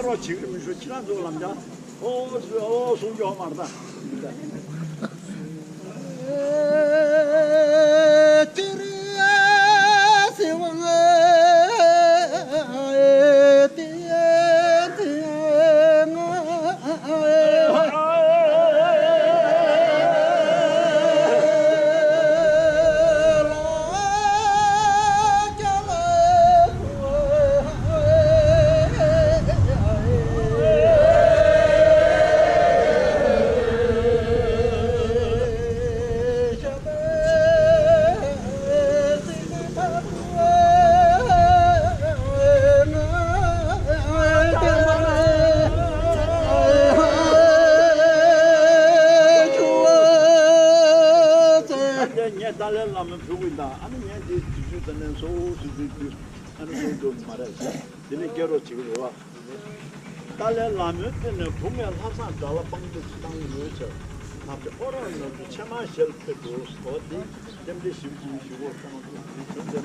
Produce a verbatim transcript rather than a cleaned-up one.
བྱེད་ཀྱི་མི་ཤོག་ཁྱེད་རང་ཚོ་ལམ་ཀྱང་ཨོ་ཨོ་གསུང་རྒྱུ་མ་རེད་ད། ངས་ཏཱ་ལའི་བླ་མ་ཕུལ་གི་ཡིན་ད། ཨ་ནི་ངས་འདི་དུས་ཚོད་དང་ལྡན་སོ་སོ་དུས་ཚོད་དུས་ཨ་ནི་སོང་འགྲོ་ནི་མ་རེད། དེ་ནས་སྐྱེ་རོགས་བྱེད་ཀྱི་རེད་བ། ཏཱ་ལའི་བླ་མའི་སྟེང་ནས་བུ་ངས་ལྷ་བཟང་དགྲ་ལྷ་དཔང་འདེགས་བཏང་ཡོད་ཟེར། ཐབས་ཀྱི་ཨོ་རོག་ནང་དུ་ཕྱེ་མ་ཞལ་ཕེབས་འགྲོ་ཟེར་བ་དེ་རྟེན་འབྲེལ་ཞིབ་ཅིག་ཞུ་དགོས་བསམ་འདུག་ཞུ་ཞུ་ཟེར།